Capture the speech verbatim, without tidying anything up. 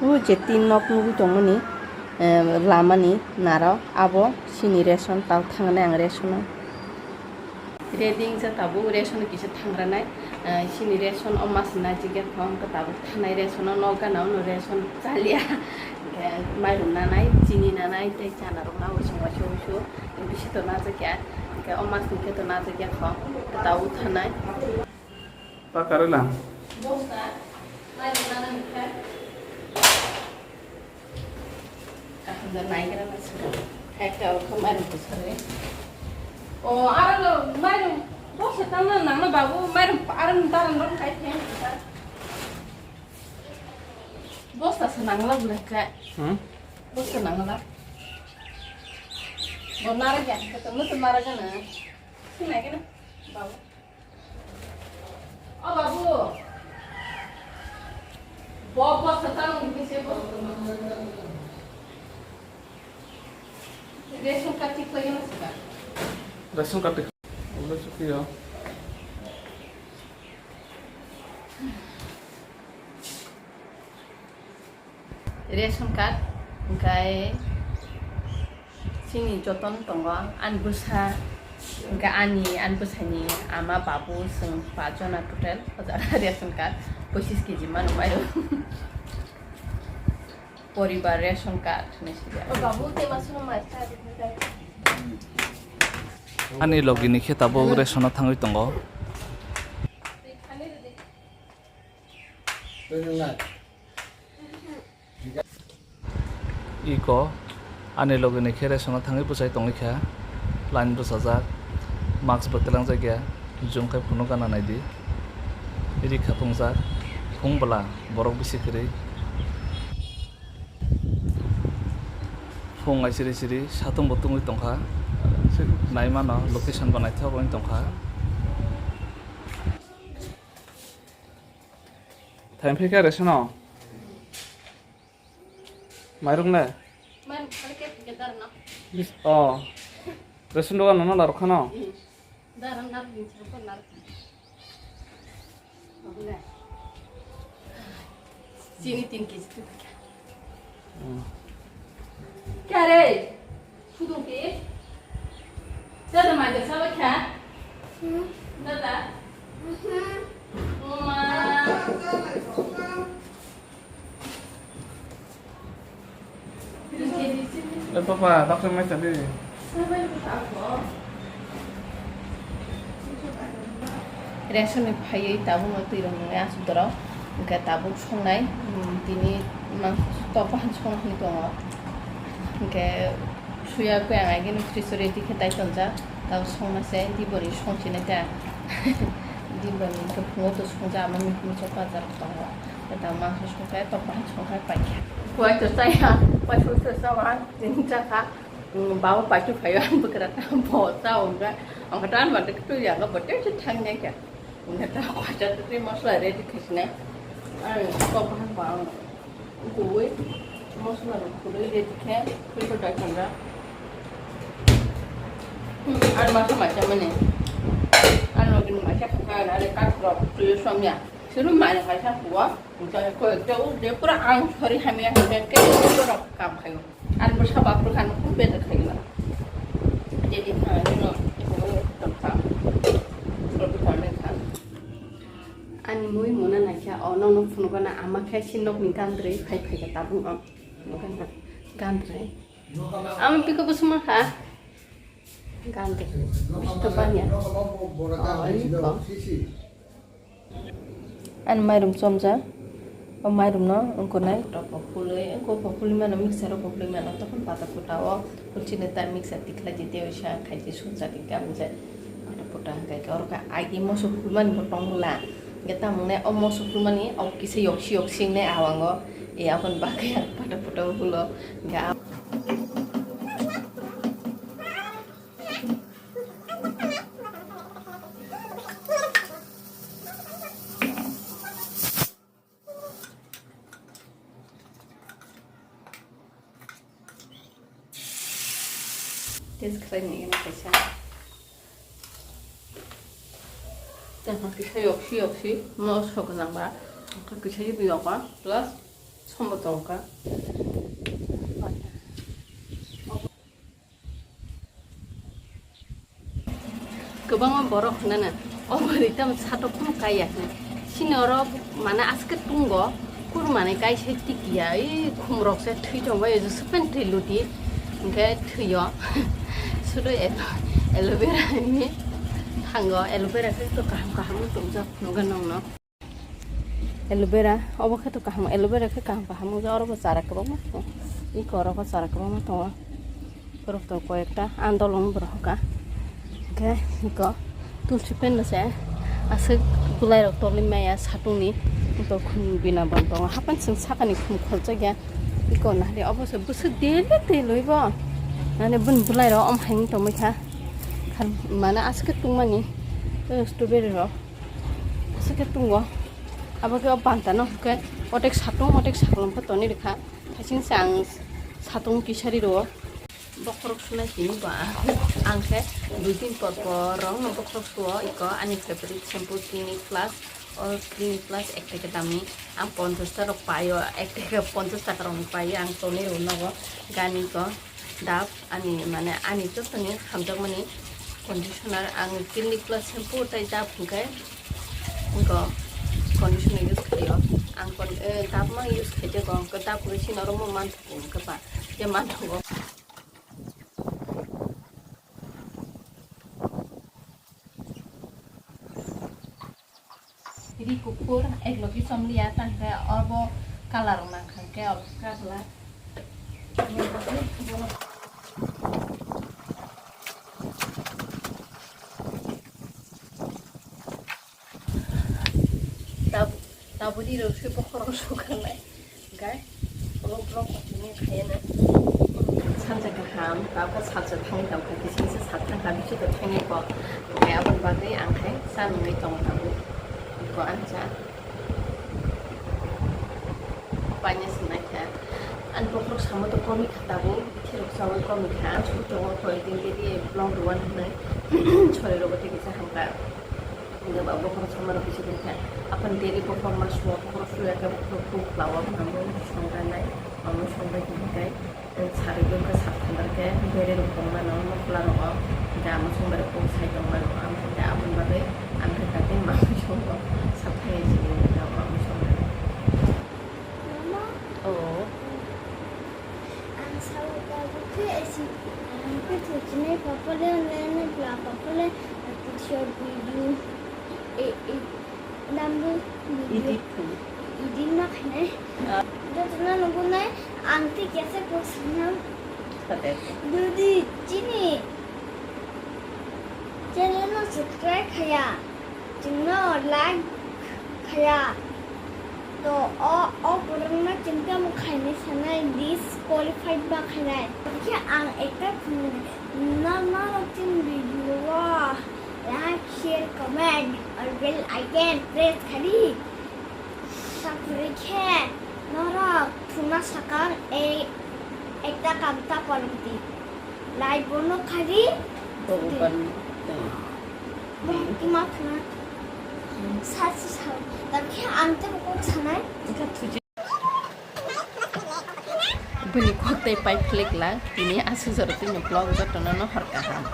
O je tin nok nugwi tongmani, eh, lamani narok, abo chini ration, tao thangnai ang ration o. Ready wngsa tabuk ration kisa thangranai, eh, chini ration o mas najikya kho, wngkha tabuk thanai ration o, nok gana o no ration chalia, hwnkhe mairum nanai, chini nanai, tei chana rok nangwi songma songwi sio, bisi to najakya, hwnkhe o mas ni khe to najakya kho, tabuk thanai. Pakarela. Bosta, mairum nanai hwnkhe. Kaham da naigra na saka. Hai ka ko mairum ko sare. O, aro lo mairum bosta tangna nangna babu, mairum aro daran rom kai the. Bosta sa nangla bula ka. Hmm? Bosta nangla. Bo nara ya, ka to mutu nara gana. Sina gana. Babu. O babu. Bo, bo, satang ni se bo. Ration card thik khlai na saka. Ration card thik. Ulo chukio. Ration card, hwnkhe chini joton tongo, ani bwsa, hwnkhe ani, ani bwsani ama, babu, chwng pach jona total, o jaga ration card pochis kg mano mairum. Poribar ration card hinwi swijak. O babu, tei masa no mai kha. Ani logi ni khe tabuk ration o thangwi tongo. Iko ani logi ni khe ration o thangwi bwchai tongwi kha, line bwchajak, mask bo twlang jakya, jung khai phunuk gana naidi, ri kha phungjak, phung bwla borok bisi kwrwi. Phung ai siri siri satung bo tungwi tongkha, naimano location bo naithok wngwi tongkha. Thaim phaikha ration o. Mairung le? Mairung khali ke ke dar na. Bis-, oh. Ration dogan no narok khano? Hmm. Dar na bin chang ko nar. Chini tin kg tu. Hmm. Kya re? Sudung ke? Dada mai da sawa kya? Hmm. Dada? Hmm. Mama. Eh, papa, tak sampai tadi. Ration ni phaiwi tabukno twi rok nwngnai aswk dorok, hwnkhe tabuk songnai, mm, tini mang tok bahan songna hwnwi tongo, hwnkhe suya khe ang agini fridge o ready khe tai tonjak, tabuk songna se dibori songchinai ta, dibori hwnkhe phungo to songjak, ama mikhumu chok bajar tongo, tei tabuk mangso songkhe tok bahan songkhe paikha. Kuwai to chaya, paisuk to chawa, tini chakha. Baba pachu phaio ang bwkra ta bo cha ongkha. Ang kha tan mate ktu ya ga bote se thang ne kha. Ang kha ta kwacha twi masla ready khasinai. Ang kok han ba ang kuwi masla rok khulai ready khe khuito dai khanra. Ar masa macha mane. Ar login macha kha are kat rok tuyo somya. Suru mane kaisa kuwa. Koi ekta o je pura ang sori hamya hingke ke borok kam khayo. Ani bwsa bapru khan khum bete khayo. Jadi khan no tongkha. Ani mui mona naikha o nokno phunukgana ama khe si nokni gandrwi phai phaikha tabuk o. Nokha gandrwi. Ama piko bwswma kha. Gandrwi. Bwswk banya. O iko. Ani mairum chomja, o mairum no wngkha nai. Rok bo phulwi, wngkha bo phulwi mano, mixer rok bo phulwi mano, tokon pata phuta o, ulchini ta mixer tikhlai di, tei oisa khaidi sujak di gam je. Pata phuta hwnkha khe oro khe agi moso phulmani bo tong bwla, hwnkhe tamo nai o moso phulmani o kisa yoksi yoksi wngnai awango, e aboni bagwi ang pata phuta o phulo, hwnkhe a. Test khlai ni eno kaisa. Tei kisa yoksi yoksi moso gwnang ba, kisa yogo plus. Omo tongkha. Kwbangma borok hwnana, "Obo ri tamo satok phano kaiya," hwnwi. Chini oro mane aske tungo, kurmani kaisa tikiya, ei khumrok se thwi tongbaio, jesuphano thwi luti, hwnkhe thwio. Sudu alo-, aloe vera ni thango, aloe vera khe to kaham kaham tongjak phunukgwi nongno. Aloe vera, obo khe to kaham, aloe vera khe kaham kaham wngjak, oro bo chara kwbangma tongo, iko oro bo chara kwbangma tongo, borok to koyekta andolong borok hoka, hwnkhe iko tulsi pen no se aswk bwlai rok tolwi maya satung ni, iko khum bina bon tongo, hapan chwng saka ni khum kholchak ya, iko nahari obo se bwswk daily twi lwi bo, nani bini bwlai rok om hai wng tongwi kha, mane aswk tungmani, strawberry rok. Aswk khe tungo. Abo khe o panta no hwnkhe otek satung, otek saklom khe tonwi rwkha. Thaiching se ang satung kisari rwo. Bokhorok sunai simi ba ang khe dui din por por rok no bokhorok suo, iko ani favorite shampoo Clinic Plus. O Clinic Plus ek taka damni, ang ponchash ta rok paio, ek taka ponchash taka rok paio, ang tonwi rwo nogo gani ko. Dove ani, mane, ani jottoni hamjakmani conditioner ang Clinic Plus shampoo tei Dove hwnkhe, wngkha conditioner use khaio. Ang kon-, eh, Dove no use khaijago, wngkha Dove hwnkhe chini oro mo manthogo, wngkha ba, je manthogo. Ri kuphur, ek logi chomliya, tangkhe obo colour nangkha khe obo kaglak. Tab-, tabuk ri rok se bokhorok sukarnai. Hwnkhe vlog vlog kotini khaina. Salsa kaham, tabukhe salsa thangwi tongkha, kisa kisa sal thangkha, bisingo thangnai kok. Hwnkhe aboni bagwi ang khai chanwngwi tong tabuk. Iko ang cha. Paina swnai kha. Ani bokhorok samo to komikha tabuk, bithirok chaui komikha. Ang sui tongo koi din khe di vlog rwani hwnwi. Sori rogo tei kisa hamkha. Hingke ba bokhorok sama rok kisa kisa khe, apan daily bokhorok ma suo, bokhorok suya khe bokhorok kuk lawa mamo songranai, mamo songrai khe hingke, eh, sarigwi khe sak thangbar khe bere rok tong mano, mokla rogo, hingke amo songbai rok kuk sai tong mano, ang hingke aboni bagwi ang khe kate mamo songo, sak thangwi sini mamo songrai. Mama. Oh. Ang sabo tabuk khe esi, ang khe thujinai papale, nene bla papale, picture video, e, e, dambu video. Edit khainai. Edit ma khainai. Ah. Jotono nugwi nai, ang tei kesa kok sanam. Kate. Dudi chini channel no subscribe khaya. Chwngno like khaya. To o, o borokno chwng tamo khainai sanai, disqualified ma khainai. Khe ang ekta phunuknai, no, norok chini video o like, share, comment, or bell icon press khadi. Taphuri khe norok phunukna sakang ei ekta kam ta polong di. Like bono khadi. Bo upan. Bo ima khna. Sa si sa. Tabkhe ang tei bo kok sanai. Bini kok tei pai phlek la. Tini aswk jora tini vlog jotono no hor kaham.